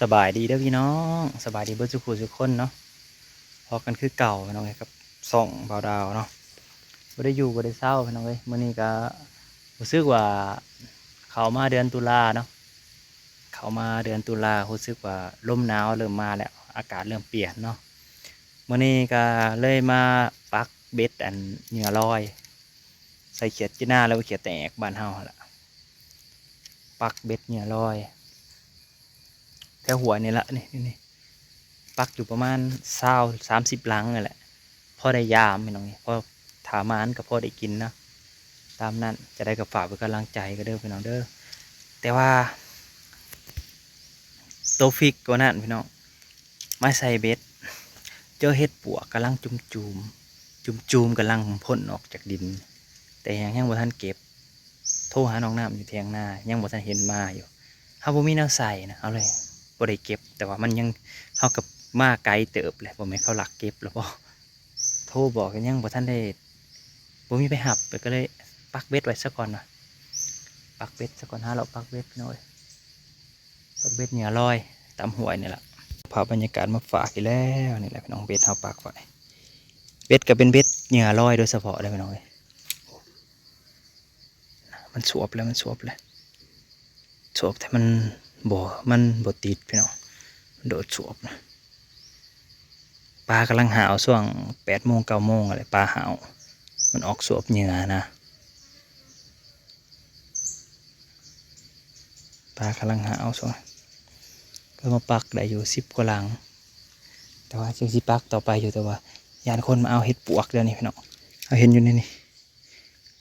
ສະບາຍດີເດີພີ່ນ້ອງ ສະບາຍດີເບິດສູ່ຜູ້ສູ່ຄົນເນາະ ພໍ້ກັນຄືເກົ່າພີ່ນ້ອງເອີຍ ກັບຊ່ອງບ່າວດາວເນາະ ບໍ່ໄດ້ຢູ່ບໍ່ໄດ້ເຊົາພີ່ນ້ອງເອີຍ ມື້ນີ້ກະຮູ້ສຶກວ່າເຂົ້າມາເດືອນຕຸລາເນາະ ເຂົ້າມາເດືອນຕຸລາຮູ້ສຶກວ່າລົມໜາວເລີ່ມມາແລ້ວ ອາກາດເລີ່ມປ່ຽນເນາະ ມື້ນີ້ກະເລີຍມາປັກເບັດອັນເຫຍື່ອລອຍ ໃສ່ຂຽດຈີນາ ຫຼືວ່າຂຽດຕາແອກບ້ານເຮົາຫັ້ນລະ ປັກເບັດເຫຍື່ອລອຍ ແຖວຫ້ວຍນີ້ລະ ນີ້ ນີ້ ປັກຢູ່ປະມານຊາວ ສາມສິບຫຼັງນີ້ແຫຼະ ພໍໄດ້ຢາມພີ່ນ້ອງ ພໍຖ້າໝານກໍພໍໄດ້ກິນນະ ຕາມນັ້ນ ຈັ່ງໃດກໍຝາກເປັນກຳລັງໃຈກັນເດີພີ່ນ້ອງເດີ ແຕ່ວ່າໂຕຟິກກວ່ານັ້ນພີ່ນ້ອງ ມາໃສ່ເບັດ ເຈີເຫັດປວກກຳລັງຈູມໆ ຈູມໆ ກຳລັງພົ້ນອອກຈາກດິນ ແຕ່ຍັງ ຍັງບໍ່ທັນເກັບ ໂທຫານ້ອງນ້ຳຢູ່ຖຽງນາ ຍັງບໍ່ທັນເຫັນມາຢູ່ ເຮົາບໍ່ມີແນວໃສ່ນະ ເຮົາເລີຍບໍ່ໄດ້ເກັບ ແຕ່ວ່າມັນຍັງ ເຮົາກໍມາໄກເຕີບແຫຼະ ບໍ່ແມ່ນເຂົາລັກເກັບແລ້ວບໍ່ ໂທບອກກໍຍັງບໍ່ທັນໄດ້ ບໍ່ມີໃຜຮັບ ກໍເລີຍປັກເບັດໄວ້ຊະກ່ອນວ່າ ປັກເບັດຊະກ່ອນ ຫາເລາະປັກເບັດພີ່ນ້ອງເອີຍ ປັກເບັດເຫຍື່ອລອຍຕາມຫ້ວຍນີ້ລະ ພາບບັນຍາກາດມາຝາກອີກແລ້ວ ນີ້ແຫຼະພີ່ນ້ອງ ເບັດເຮົາປັກໄວ້ ເບັດກໍເປັນເບັດເຫຍື່ອລອຍໂດຍສະເພາະເລີຍພີ່ນ້ອງເອີຍ ມັນສວບແລ້ວ ມັນສວບແລ້ວ ສວບແຕ່ມັນບໍ່ ມັນບໍ່ຕິດພີ່ນ້ອງ ໂດດສວບນະ ປາກຳລັງຫາວຊ່ວງແປດໂມງເກົ້າໂມງຫັ້ນແຫຼະ ປາຫາວ ມັນອອກສວບເຫຍື່ອນະ ປາກຳລັງຫາວຊ່ວງ ກໍມາປັກໄດ້ຢູ່ສິບກວ່າຫຼັງ ແຕ່ວ່າຍັງຊິປັກຕໍ່ໄປຢູ່ ແຕ່ວ່າຢ້ານຄົນມາເອົາເຫັດປວກດຽວນີ້ພີ່ນ້ອງ ເຮົາເຫັນຢູ່ໃນນີ້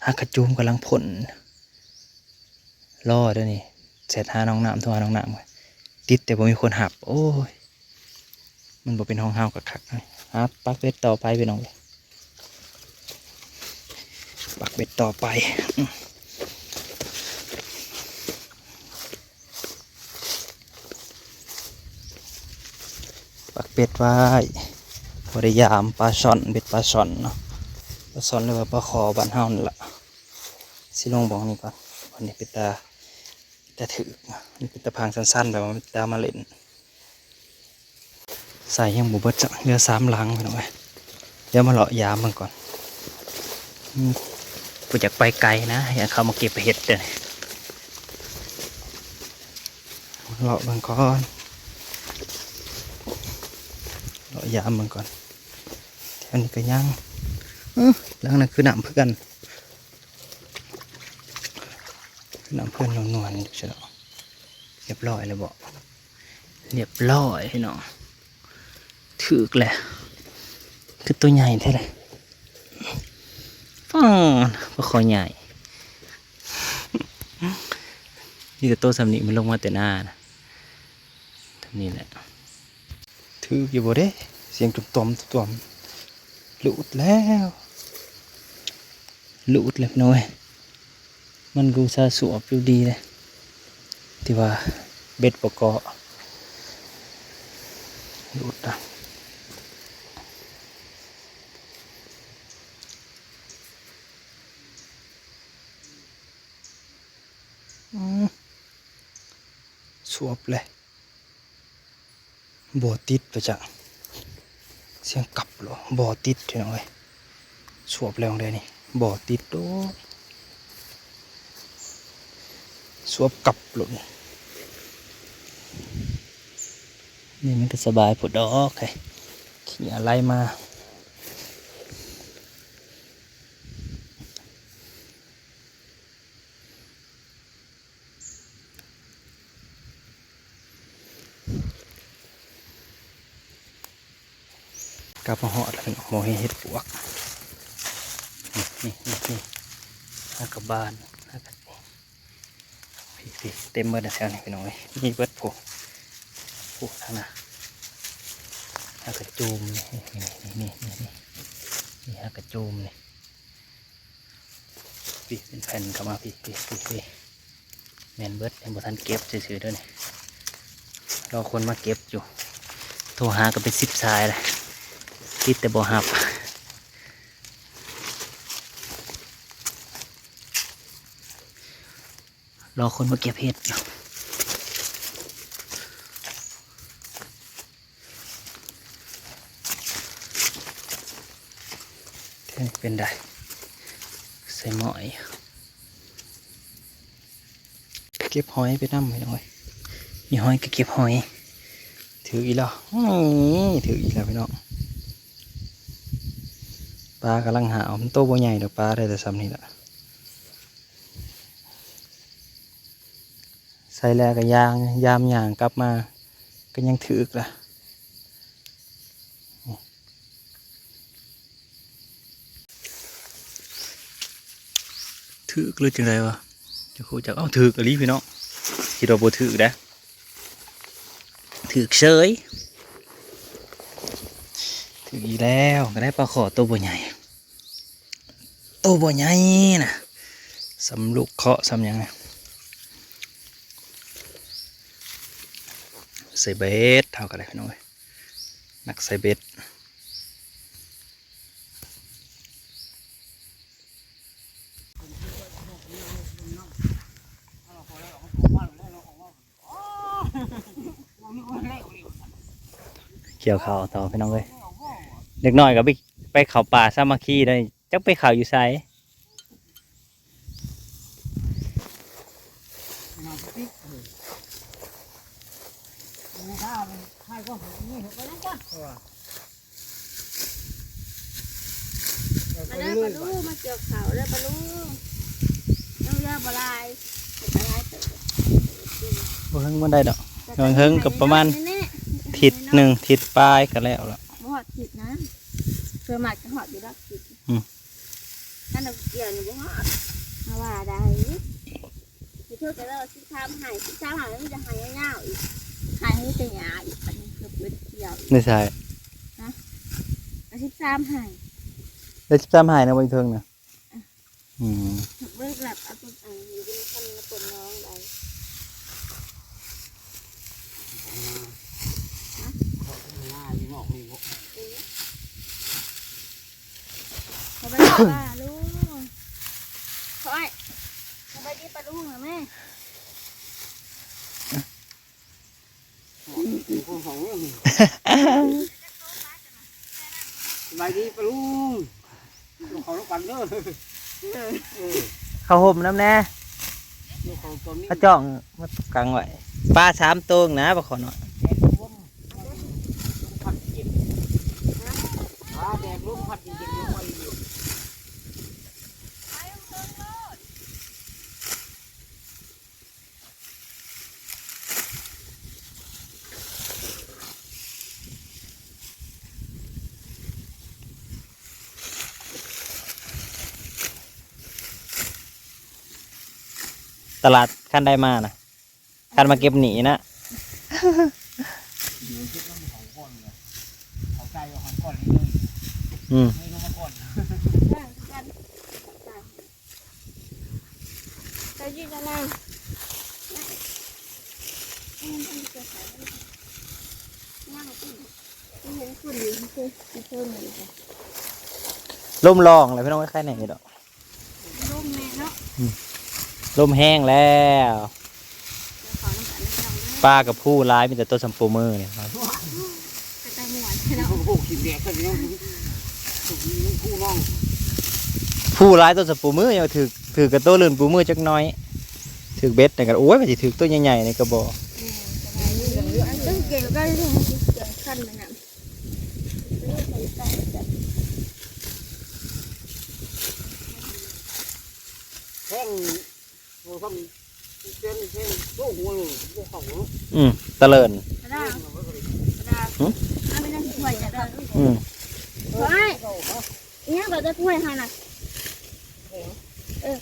ຫາກະຈູມກຳລັງພົ້ນ ລໍເດີນີ້ ແຊັດຫານ້ອງນ້ຳ ໂທຫານ້ອງນ້ຳ ຕິດແຕ່ບໍ່ມີຄົນຮັບ ໂອ້ຍ ມັນບໍ່ເປັນຂອງເຮົາຄັກໆ ຫາປັກເບັດຕໍ່ໄປພີ່ນ້ອງເອີຍ ປັກເບັດຕໍ່ໄປ ປັກເບັດໄວ້ ພໍໄດ້ຢາມປາຊ່ອນ ເບັດປາຊ່ອນເນາະ ປາຊ່ອນ ຫຼືວ່າປາຄໍ້ບ້ານເຮົານີ້ລະ ຊິລົງບ່ອນນີ້ກ່ອນ ບ່ອນນີ້ເປັນຕາ ຕາຖືກ ມັນເປັນຕາພາງສັ້ນໆ ແບບວ່າມັນຕາມາເຫຼັ້ນ ໃສ່ຍັງບໍ່ເບິດຊ້ຳ ເຫຼືອສາມຫຼັງພີ່ນ້ອງເອີຍ ດຽວມາເລາະຢາມເບິ່ງກ່ອນ ອືມ ບໍ່ຢາກໄປໄກນະ ຢ້ານເຂົາມາເກັບເຫັດເດ້ ເລາະເບິ່ງກ່ອນ ເລາະຢາມເບິ່ງກ່ອນ ແຖວນີ້ກໍຍັງ ເອີ ຫຼັງນັ້ນຄືນ້ຳຄືກັນ ນ້ຳເພື່ອນນວນໆ ຢູ່ຊັ້ນເນາະ ຮຽບຮ້ອຍແລ້ວບໍ? ຮຽບຮ້ອຍພີ່ນ້ອງ ຖືກແຫຼະ ຄືໂຕໃຫຍ່ແທ້ເດ ປ້າ ປາຄໍ້ໃຫຍ່ ມີແຕ່ໂຕສ່ຳນີ້ ມັນລົງມາແຕ່ນານະ ສ່ຳນີ້ແຫຼະ. ຖືກຢູ່ບໍ່ເດ້? ສຽງຕຸ້ມໆ ຕຸ້ມໆ ຫຼຸດແລ້ວ ຫຼຸດແລ້ວພີ່ນ້ອງເອີຍ ມັນກໍອຸດສ່າສວບຢູ່ດີເດ້ ທີ່ວ່າເບັດບໍ່ເກາະ ຫຼຸດລະ ອືມ ສວບເລີຍ. ບໍ່ຕິດວ່າຈັ່ງ ສຽງກັບໂລດ ບໍ່ຕິດພີ່ນ້ອງເອີຍ ສວບແລ້ວເດ້ນີ້ ບໍ່ຕິດໂດດ ສວບກັບໂລດ ນີ້ມັນກໍສະບາຍໂພດດອກ ຂີ້ເຫຍື້ອໄຫຼມາ. ກັບມາຮອດແລ້ວພີ່ນ້ອງ ບໍ່ເຫັນເຫັດປວກ ນີ້ໆໆ ຫາກະບານ ຫາກະ ພີ້ໆ ເຕັມເບິດແຖວນີ້ພີ່ນ້ອງເອີຍ ມີເບິດພຸ້ນ ພຸ້ນທາງໜ້າ ຫາກະຈູມນີ້ ນີ້ໆໆ ນີ້ຫາກະຈູມນີ້. ພີ້ ເປັນແຜ່ນເຂົ້າມາພີ້ ພີ້ ພີ້ ພີ້ ແມ່ນເບິດ ຍັງບໍ່ທັນເກັບຊື່ໆເດີນີ້ ລໍຄົນມາເກັບຢູ່ ໂທຫາກໍເປັນສິບສາຍແລ້ວ ຕິດແຕ່ບໍ່ຮັບ ລໍຄົນມາເກັບເຫັດຢູ່. ເປັນໃດ ໃສ່ໝ້ອຍ ເກັບຫອຍໄປນຳ ພີ່ນ້ອງເອີຍ. ມີຫອຍກໍເກັບຫອຍ. ຖືກອີກແລ້ວ ນີ້ ຖືກອີກແລ້ວພີ່ນ້ອງ. ປາກຳລັງຫາວ ມັນໂຕບໍ່ໃຫຍ່ດອກ ປາໄດ້ແຕ່ສ່ຳນີ້ລະ. ໃສ່ແລ້ວກໍຍ່າງ ຍາມຍ່າງກັບມາກໍຍັງຖືກລະ. ຖືກຫຼືຈັ່ງໃດວະ ຈັກຮູ້ຈັກ. ເອົ້າ ຖືກອີ່ຫຼີພີ່ນ້ອງ ຄິດວ່າບໍ່ຖືກເດ້. ຖືກເສີຍ ຖືກອີກແລ້ວ. ກໍໄດ້ປາຂໍໂຕບໍ່ໃຫຍ່ ໂຕບໍ່ໃຫຍ່ນະ ສ່ຳລູກເຄາະສ່ຳຫຍັງນະ. ໃສ່ເບັດເຮົາກໍໄດ້ພີ່ນ້ອງເອີຍ ນັກໃສ່ເບັດ. ກ່ຽວເຂົ້າຕໍ່ພີ່ນ້ອງເອີຍ. ເດັກນ້ອຍກໍໄປ ໄປເຂົ້າປ່າສາມັກຄີໄດ້ ຈັກໄປເຂົ້າຢູ່ໃສ. ມາເດີປາລຸງ ມາກ່ຽວເຂົ້າເດີປາລຸງ. ຍັງເຫຼືອບໍ່ຫຼາຍ ເຮັດບໍ່ຫຼາຍເຕີບ. ບໍ່ເຖິງປານໃດດອກ ເຖິງໆກໍປະມານທິດໜຶ່ງ ທິດປາຍກໍແລ້ວລະ. ບໍ່ຮອດທິດນະ ສ່ວນມາກຈະຮອດຢູ່ດອກທິດ. ອືມ ຄັນເອົາກ່ຽວນີ້ບໍ່ຮອດ ເຮົາວ່າໄດ້. ຢູ່ເທິງກໍໄດ້ສິບສາມໄຮ່ ສິບສາມໄຮ່ ມັນມີແຕ່ໄຮ່ຍາວໆອີກ ໄຮ່ມີແຕ່ຫຍ້າອີກ ອັນນີ້ຄືເພິ່ນກ່ຽວອີກ. ໃນໃສ? ຮະ? ສິບສາມໄຮ່ ໄດ້ສິບສາມໄຮ່ນະ ບໍ່ຢູ່ເທິງນະ. ອືມ ເບິ່ງແບບເອົາຕົ້ນອັນນີ້ຢູ່ນຳກັນມາຕົ້ນນ້ອງໄດ້. ຮະ? ເອີ ສະບາຍດີປາລຸງ ຂ້ອຍ ສະບາຍດີປາລຸງນະແມ່. ສະບາຍດີປາລຸງ ກິນເຂົ້ານຳກັນເດີ. ເອີ ເຂົ້າຮົ່ມນຳແດ່ ກິນເຂົ້າຕອນນີ້ ເຂົາຈ້ອງມາກັງໄວ້. ປາສາມໂຕນະ ປາຂໍນ້ອຍ. ແດດລົມພັດເຢັນ ອາ ແດດລົມພັດເຢັນໆ ລົງມາອີກ. ຕະຫຼາດຄັນໄດ້ມານະ ຄັນມາເກັບໜີ້ນະ. ອືມ ໃສ່ຢືນນະນາງ ລົມລອງແຫຼະພີ່ນ້ອງ ໄຄແນ່ຢູ່ດອກ. ລົມແຮງແລ້ວ ປາກະພູຫຼາຍ ມີແຕ່ໂຕສ່ຳໂປ້ມືນີ້. ເປັນຕາມ່ວນເນາະ ໂອ້ໂຫ ຂີ້ແດດຊະພີ່ນ້ອງ ພູຫຼາຍ ໂຕສ່ຳໂປ້ມື ຍັງຖືກ ຖືກກະໂຕລື່ນໂປ້ມືຈັກໜ້ອຍ. ຖືກເບັດນີ້ກະ ໂອ້ຍ ມັນຊິຖືກໂຕໃຫຍ່ໆນີ້ກະບໍ່. ແມ່ນ ອັນເກັ່ງໆ ກະເກັ່ງ ຄັນແມ່ນນະ ແຮງ. ໂອ້ ທຳເປັນເປັນໂຕຫົວໂລດ ບໍ່ເຂົ້າເນາະ. ອືມ ຕະເລີນ ຫຶ? ອືມ ໂອ້ຍ ອີຫຍັງກໍຈະຖ້ວຍຫັ້ນນະ. ເອີ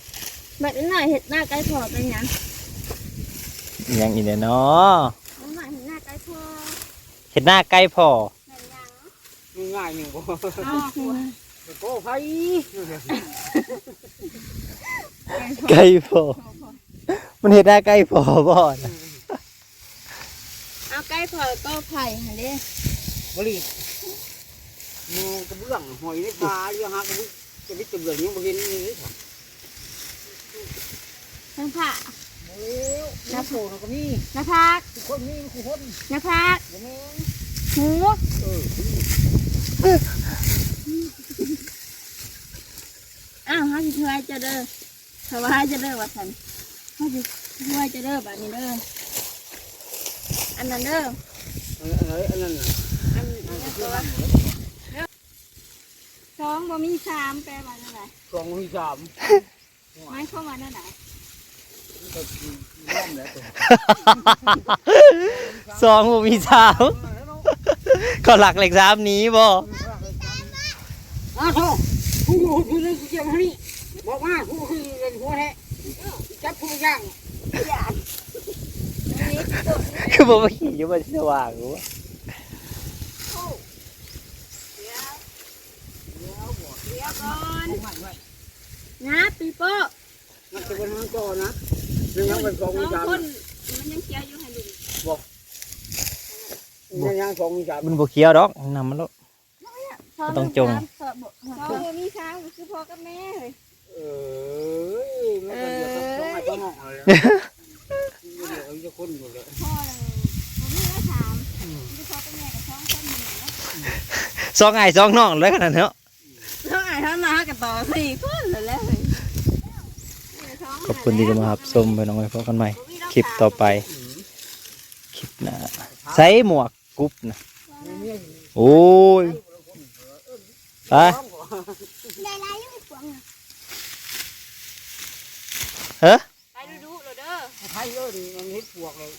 ບັດນີ້ເຮັດໜ້າໄກ່ພໍເປັນຫຍັງ? ອີຫຍັງອີກແດ່ນໍ? ເຮັດໜ້າໄກ່ພໍ ເຮັດໜ້າໄກ່ພໍ. ແມ່ນຫຍັງ? ງ່າຍໜຶ່ງບໍ່? ອໍ ເປັນກໍໄຜ ໄກ່ພໍ ມັນເຮັດໜ້າໄກ່ພໍບໍ່ນະ? ເອົາໄກ່ພໍກໍໄຜຫັ້ນເດ້ ບໍ່ລີ້ ມີກະເບື້ອງຫອຍໃນປ່າຢູ່ ຫາກະເບື້ອງ ຈະມີກະເບື້ອງຍັງບໍ່ເຫັນເລີຍ. ເທິງຜາ ບໍ່ແລ້ວ ໜ້າຜາກ ໂຕນະກະມີ ໜ້າຜາກ ທຸກຄົນມີ ທຸກຄົນ ໜ້າຜາກ ບໍ່ແມ່ນ ຫູ ເອີ ນີ້ ເອີ ຫ ຊ່ວຍເຈົ້າເດີ ຖວາຍເຈົ້າເດີວ່າຊັ້ນ ເຮົາຊິຊ່ວຍເຈົ້າເດີບາດນີ້ເດີ ອັນນັ້ນເດີ ເອີ ອັນນັ້ນນະ ອັນ ອັນນັ້ນກໍວ່າ ສອງບໍ່ມີສາມ ແປວ່າແນວໃດ? ສອງບໍ່ມີສາມ ໝາຍຄວາມວ່າແນວໃດ? ກໍຄືຍອມແລ້ວ ສອງບໍ່ມີສາມ ເຂົາລັກເລກສາມໜີບໍ່? ອ້າໂທ້ ກູຢູ່ ກູຢູ່ ກູຈຽມຫັ້ນນີ້ ບອກມາ ກູຄືເປັນຫົວແທ້ ຈັບກູຢ່າງ ຄືບໍ່ມາຂີ່ຢູ່ ມັນຊິສະຫວ່າງຢູ່ວະ? ດຽວກ່ອນ ຫຍັບປີໂປ້ ມັນຈະເປັນມັນກ່ອນນະ ມັນຍັງເປັນສອງ ສອງຄົນ ມັນຍັງຂຽວຢູ່ຫັ້ນຢູ່ ບໍ່ ມັນຍັງສອງ ສາມ ມັນບໍ່ຂຽວດອກ ນຳມັນໂລດ ບໍ່ຕ້ອງຈົ່ງ ສອງ ສອງ ສອງ ສອງ ສອງ ສອງ ມີສາມ ກໍຄືພໍ່ກັບແມ່ເຮີ້ຍ ເອີຍ ມັນກໍເຫຼືອແຕ່ສອງອ້າຍສອງນ້ອງເອົາແລ້ວ ເຫຼືອກັນຈັກຄົນຢູ່ແລ້ວ ພໍ່ລະບໍ່ມີແລ້ວສາມ ອືມ ມີແຕ່ພໍ່ກັບແມ່ກໍສອງຄົນນີ້ແຫຼະ ສອງອ້າຍສອງນ້ອງເລີຍຂະໜາດເນາະ ເຮົາອາຍເຮົາໜ້າເຮົາກໍຕໍ່ສີ່ຄົນແລ້ວແຫຼະເຮີ້ຍ ຂອບຄຸນທີ່ເຂົ້າມາຮັບຊົມ ພີ່ນ້ອງເອີຍ ພົບກັນໃໝ່ຄລິບຕໍ່ໄປ ຄລິບໜ້າ ໃສ່ໝວກກຸບນະ ໂອ້ຍ ໄປ ເຮີ້ຍ ໄປດຸໆໂລດເດີ ໄຄເອີ້ນເຮັດປວກເລີຍ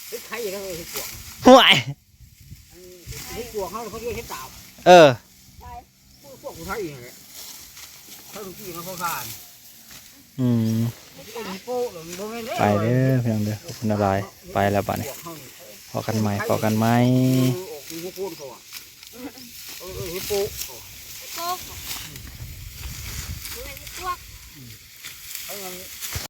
ເຮັດໄຄເດີ ເຮັດປວກ ຫ້ວຍ ເຮັດປວກເຮົາເຂົາເອີ້ນເຮັດຕາບ ເອີ ພວກ ພວກໄທຫັ້ນແຫຼະ ເຂົາເອີ້ນກີ້ເຂົາທານ ອືມ ເຮັດໂປ້ເດີ ບໍ່ແມ່ນເດີ ໄປເດີພີ່ນ້ອງເດີ ຂອບຄຸນຫຼາຍ ໄປແລ້ວບາດນີ້ ພໍ້ກັນໃໝ່ ພໍ້ກັນໃໝ່ ເອີ ອອກຢູ່ຫົວໂພນເຂົາວ່າ ເອີ ເອີ ເຮັດໂປ້ ເຮັດໂປ້ ອືມ ບໍ່ແມ່ນເຮັດປວກ ອືມ ເຂົາຍັງ